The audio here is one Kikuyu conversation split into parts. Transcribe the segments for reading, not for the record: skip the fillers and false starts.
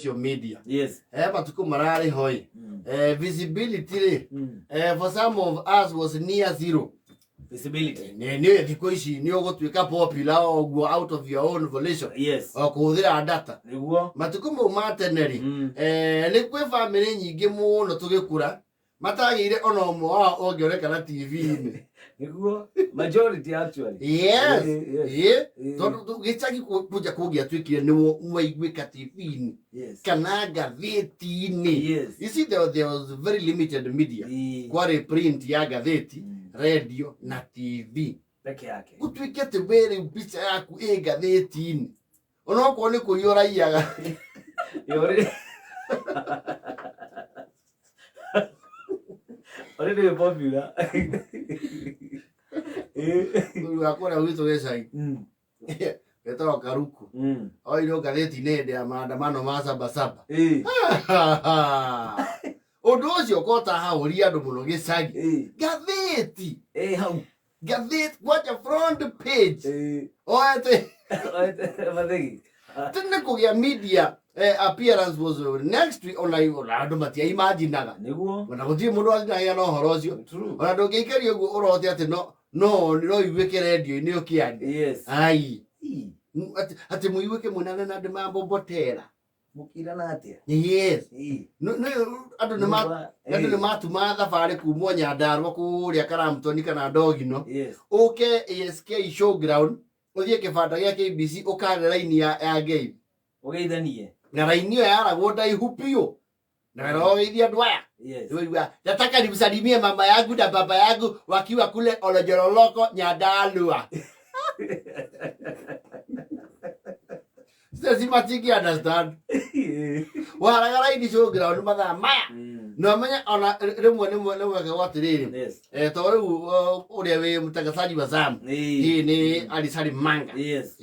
Social media. Yes. Matukũ mararĩ ho ĩ. Visibility rĩ, for some of us was near zero. Visibility. Nĩ thikũ ici nĩ ũgũtuĩka popular o ũguo out of your own volition. Yes. O kũhũthĩra data. Nĩguo. Matukũ mau ma tene rĩ, nĩ kwĩ bamĩrĩ nyingĩ mũno tũgĩkũra matagĩire ona ũmwe wao ũngĩonekana TV-inĩ. Nĩguo. Majority actually. Yes. Yes. Ĩĩ. Tondũ gĩcagi kũnja kũngĩatuĩkire nĩ waiguĩka TV-inĩ kana ngathĩti-inĩ. You see, there was very limited media. Kwarĩ print ya ngathĩti, radio na TV. Peke yake. Gũtuĩke atĩ we rĩu mbica yaku ĩ ngathĩti-inĩ. Onokorwo nĩ kũiya ũraiyaga. Already already popular. Mũthuri wa kũrĩa gwitũ gĩcagi wetagwo Karuku. Oirwo ngathĩti-inĩ hĩndĩ ya maandamano ma Sabasaba. Ũndũ ũcio ũkorwo hahũria andũ mũno gĩcagi. Ngathĩti. Hau. Ngathĩti kwanja front page. Oete Mathegi. Tene kũgĩa media appearance was next week, ona ona andũ matiaimaginaga. Nĩguo. Ona gũtirĩ mũndũ wathinagia na ũhoro ũcio. True. Ona ndũngĩikaria ũguo ũrote atĩ no iguĩke redio-inĩ ũkĩaria. Ai. Atĩ mũiguĩke mwĩna Leonard Mambo Mbotera. Mũkĩrana atĩa? Yes. No, andũ nĩ matuma thabarĩ kumwo Nyandarua kũrĩa Karamtoni kana Ndogino. Ũke ASK showground ũthiĩ kĩbanda gĩa KBC ũkare raini ya ngeithi. Ũgeithanie. Na raini ĩyo yaragwo ndaihu biũ. Na wera ũgeithia andũ aya. Nĩwaigua, nataka nimsalimie mama yangu na baba yangu wakiwa kule Olojoroloko Nyandarua. Sasa matingi understand. Waraga raini showground mathaa maya. Na menya ona rĩmwe nĩ mwekagwo atĩrĩrĩ. To rĩu ũrĩa wĩ mtangazaji wa zamu. Hii nĩ Alisali Manga. Yes.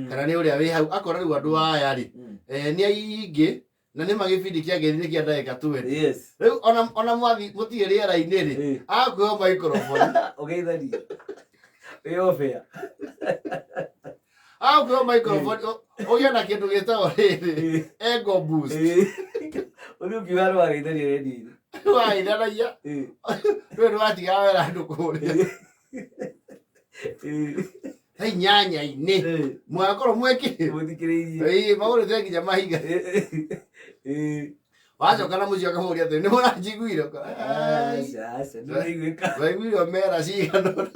Kana nĩ ũrĩa wĩ hau akora rĩu andũ aya rĩ. Nĩ aingĩ na nĩ magĩbindi kĩa ngeithi nĩ kĩa ndagĩka 20. Rĩu ona mwathi mũtige rĩera-inĩ rĩ, akwĩho microphone. Ũgeithanie. Wĩ off air. Akwĩho microphone ũgĩe na kĩndũ gĩtagwo rĩrĩ ego boost. Ũthiĩ ũkiuga nĩ wageithania redio-inĩ. Wageithanagia. Rĩu nĩ watigaga wera andũ kũrĩa. Thaa inyanya-inĩ. Mwakorwo mwĩkĩ. Mũthikĩrĩirie. Ĩĩ, magũrĩte nginya mahiga. Wacoka na mũciĩ ũkamũria atĩrĩ, nĩ mũranjiguire? Ũkora, "Ai, Aca, aca, ndũraiguĩka. Waiguire mera cigana ũna."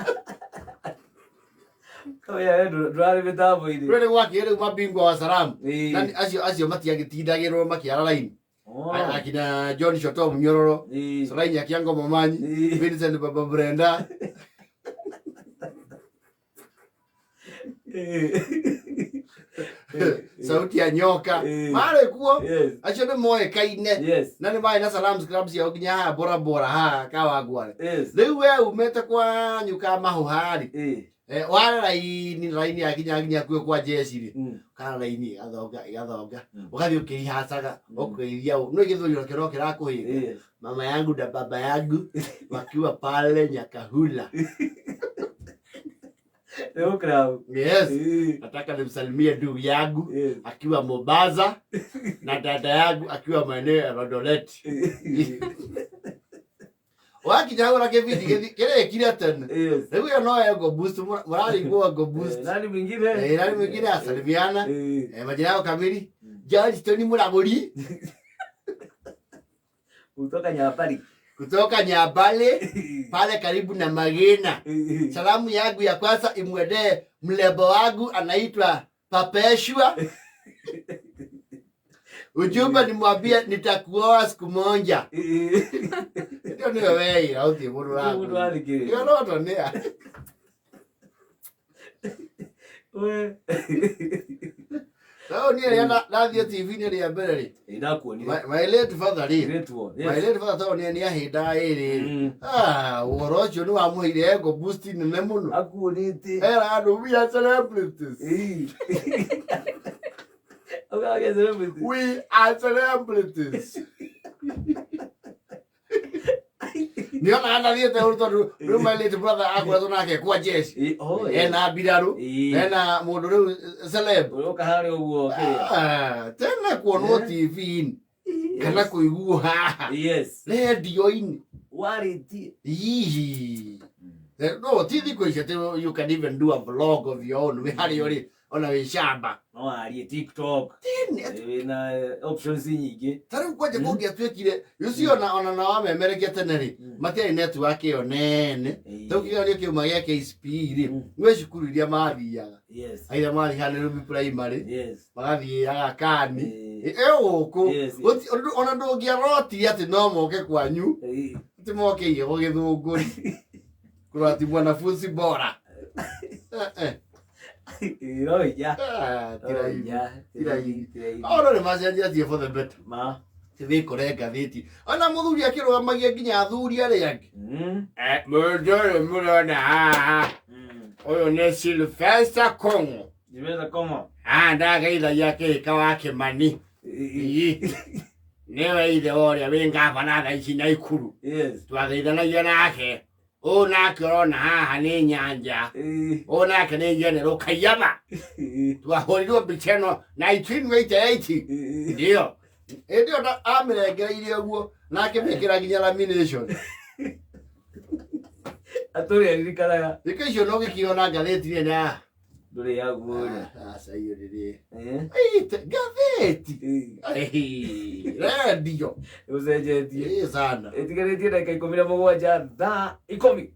Kamenya we ndũrarĩ mĩtambo-inĩ. Rĩu nĩ gwakĩrĩ rĩu mabingwa wa salamu. Ĩĩ. Na acio matiagĩtindagĩrwo makĩara raini. Oh. Akina John Shoto Munyororo, Solai Nyakiango Momanyi, Vincent Baba Brenda. Sauti ya nyoka. Marĩ kuo. Acio nĩ moĩkaine. Na nĩ marĩ na salams club ciao nginya haha Bora Bora haha Kawangware. Rĩu we umĩte kwa nyuka mahũha rĩ. Ware raini raini yakinya nginya kuo kwa jeshi rĩ. Kana raini ĩgathonga ĩgathonga. Ũgathiĩ ũkĩrihacaga ũkĩria ũũ. No gĩthũri onakĩo no kĩrakũhĩnga. Mama yangu na baba yangu wakiwa pale Nyakahula. Nĩ club. Yes. Nataka nimsalimie ndugu yangu akiwa Mombasa na dada yangu akiwa maeneo ya Eldoret. Wakinya hau na kĩbindi kĩrĩkire tene. Rĩu ĩyo no ego boost mũrarigwo ego boost. Nani mwingine? Nani mwingine asalimiana. Majina yao kamili. Johnston Muraguri Kutoka Nyabali. Kutoka Nyabali pale karibu na Magina. Salamu yangu ya kwanza imwendee mlebo wangu anaitwa Papeshua. Ujumbe nimwambie nitakuoa siku moja. Ndio niwe wewe ũthiĩ mũndũ Mũndũ athikĩrĩria. Mĩoroto nĩ ya. We. Rĩu niĩ rĩrĩa ndathiĩ TV-inĩ rĩa mbere rĩ. Ĩ, ndakuonire. My late father rĩ. Great one. My Yes. late father tondũ nĩ ahĩndaga ĩrĩ rĩ. Ah, ũhoro ũcio nĩ wamũheire ego boost nene mũno. Akuonete. Era andũ we are celebrities. Ĩ. Ũgagĩa celebrity. We are celebrities. Nĩonaga ndathiĩte ũru tondũ rĩu my late brother akoretwo nake kwa jeshi. Oh, yes. Ena mbirarũ, ena mũndũ rĩu celeb. Ũroka harĩa ũguo kĩrĩa. Ah, tene kuonwo TV-inĩ kana kũiguo haha rendio-inĩ. Warĩtie. Hihi. No ti thikũ ici atĩ you can even do a vlog of your own wĩ harĩa ũrĩ ona wĩ shamba. No warie TikTok. Tene Wĩna options nyingĩ. Ta rĩu kwanja kũngĩatuĩkire you see ona na wamemerekia tene rĩ, matiarĩ network ĩyo nene. Rĩu kĩgeranio kĩuma gĩa KCPE rĩ, gwĩ cukuru iria mathiaga, aitha mathiĩ ha Nairobi Primary, magathiĩ Aga Khan, ĩ gũkũ. Ona ndũngĩarotire atĩ no moke kwanyu, atĩ moke igego Gĩthũngũri kũrora ti mwanafunzi bora. Eh, eh. No hinya. Ah, ti No raithi. hinya. Ti raithi. Ti raithi. Ona nĩ macenjetie for the better. Ma. Wĩkore ngathĩti ona mũthuri akĩrũgamagia nginya athuri arĩa angĩ. Mũndũ ũyũ mũrona haha, ũyũ nĩ Sylvester Kong'o. Sylvester Kong'o. Ah, ndageithagia kĩhĩka wa Kĩmani. Ii. Nĩwe ithe wa ũrĩa wĩ ngavana thaa ici Naikuru. Twageithanagia nake. Ũyũ nake ũrona haha nĩ Nyanja. Ũyũ nake nĩ General Kaiyaba. Twahũrirwo mbica ĩno 1988. Ndio. Hĩndĩ ĩyo amĩrengereirie ũguo na akĩmĩkĩra nginya lamination. Atũrĩ aririkanaga. Thikũ icio no gĩkiona ngathĩti-inĩ na Ndũrĩ hau ũrĩa. Aca iyo rĩrĩ. Ngathĩti. Rendio. Ũcenjetie. Ĩ sana. Ĩtigarĩtie ndagĩka 17 thaa 10.